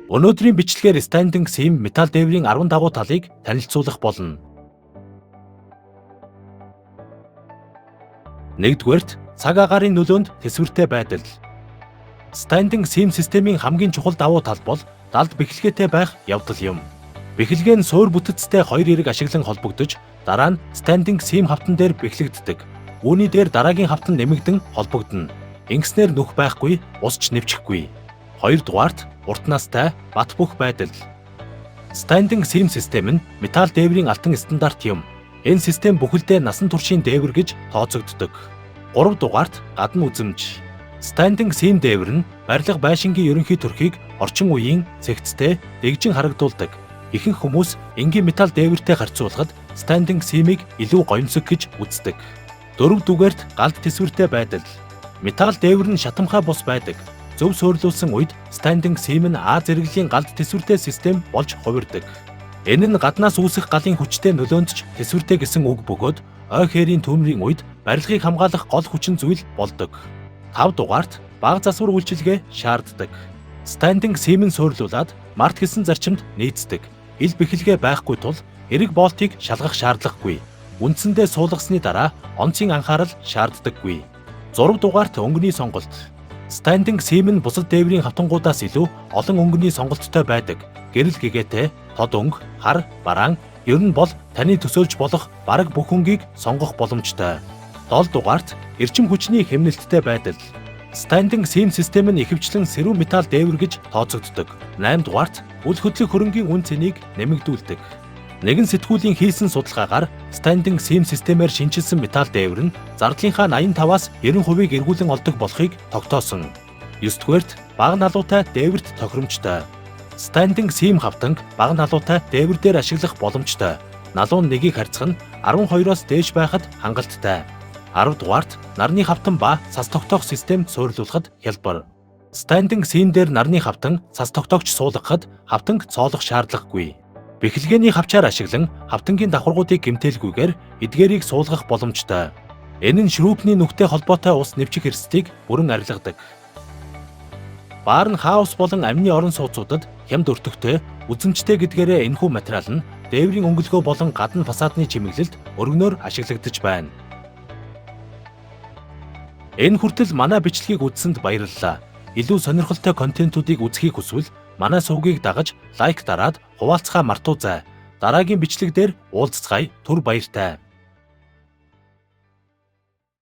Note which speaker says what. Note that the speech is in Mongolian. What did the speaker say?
Speaker 1: Өнөөдрийн бичлэгээр Standing Seam металл дээврийн 10 давуу талыг танилцуулах болно. Нэгдүгээрт, цаг агаарын нөлөөнд тэсвэртэй байдал. Standing Seam системийн хамгийн чухал давуу тал бол далд бэхлэгээтэй байх явдал юм. Бэхлэгээ нь суур бүтэцтэй хоёр эрэг ашиглан холбогдож, дараа нь Standing Seam хавтан дээр бэхлэгддэг. Үүний дээр дараагийн хавтан нэмэгдэн холбогдоно. Ингэснээр нүх байхгүй, ус ч нэвчихгүй. Хоёрдугаарт, урт настай, бат бөх байдал. Standing Seam систем нь металл дээврийн алтан стандарт юм. Энэ систем бүхэлдээ насан туршийн дээвэр гэж тооцогддог. Гуравдугаарт, гадна үзэмж. Standing Seam дээвэр нь барилга байшингийн ерөнхий төрхийг орчин үеийн цэгцтэй, дэгжин харагдуулдаг. Ихэнх хүмүүс энгийн металл дээвэртэй харьцуулахад Standing Seam-ийг илүү гоёмсог гэж үздэг. Дөрөвдүгээрт, галд тэсвэртэй байдал. Металл дээвэр нь шатамхай бус байдаг. Зөв суурилуулсан үед Standing Seam нь А зэрэглэлийн галд тэсвэртэй систем болж хувирдаг. Энэ нь гаднаас үүсэх галын хүчтэй нөлөөнд ч тэсвэртэй гэсэн үг бөгөөд ой хээрийн түүмрийн үед барилгыг хамгаалах гол хүчин зүйл болдог. 5 дугаарт, бага засвар үйлчилгээ шаарддаг. Standing Seam нь суурилуулаад март гэсэн зарчимд нийцдэг. Ил бэхлэгээ байхгүй тул эрэг болтыг шалгах шаардлагагүй. Үндсэндээ суулгасны дараа онцын анхаарал шаарддаггүй. 6 дугаарт, өнгөний сонголт. Standing Seam нь бусад дээврийн хавтангуудаас илүү олон өнгөний сонголттой байдаг. Гэрэл гэгээтэй, тод өнгө, хар, бараан, ер нь бол таны төсөөлж болох бараг бүх өнгийг сонгох боломжтой. 7 дугаарт, эрчим хүчний хэмнэлттэй байдал. Standing Seam систем нь ихэвчлэн сэрүүн металл дээвэр гэж тооцогддог. 8 дугаарт, үл хөдлөх хөрөнгийн үнэ цэнийг нэмэгдүүлдэг. Нэгэн сэтгүүлийн хийсэн судалгаагаар Standing Seam системээр шинэчилсэн металл дээвэр нь зардлынхаа 85-аас 90%-ийг эргүүлэн олдог болохыг тогтоосон. 9-дүгээрт, бага налуутай дээвэрт тохиромжтой. Standing Seam хавтанг бага налуутай дээвэр дээр ашиглах боломжтой. Налуун нэгийг харьцах нь 12-оос дээш байхад хангалттай. 10 дугаарт, нарны хавтан ба сас тогтоох систем суурилуулахад хялбар. Standing Seam дээр нарны хавтан, сас тогтоогч суулгахад хавтанг цоолох шаардлагагүй. Бэхлэгээний хавчаар ашиглан хавтангийн давхаргуудыг гэмтээлгүйгээр эдгээрийг суулгах боломжтой. Энэ нь шрүүпний нүхтэй холбоотой ус нэвчих эрсдлийг бүрэн арилгадаг. Барн хаус болон амны орон сууцуудад хямд өртөгтэй, үзэмжтэй гэдгээрээ энэхүү материал нь дээврийн өнгөлгөө болон гадна фасадны чимэглэлд өргөнөөр ашиглагдаж байна. Энэ хүртэл манай бичлэгийг үзсэнд баярлалаа. Илүү сонирхолтой контентуудыг үзэхийг хүсвэл манай сувгийг дагаж, лайк дараад хуваалцахаа мартуузай. Дараагийн бичлэг дээр уулзацгаая. Түр баяртай.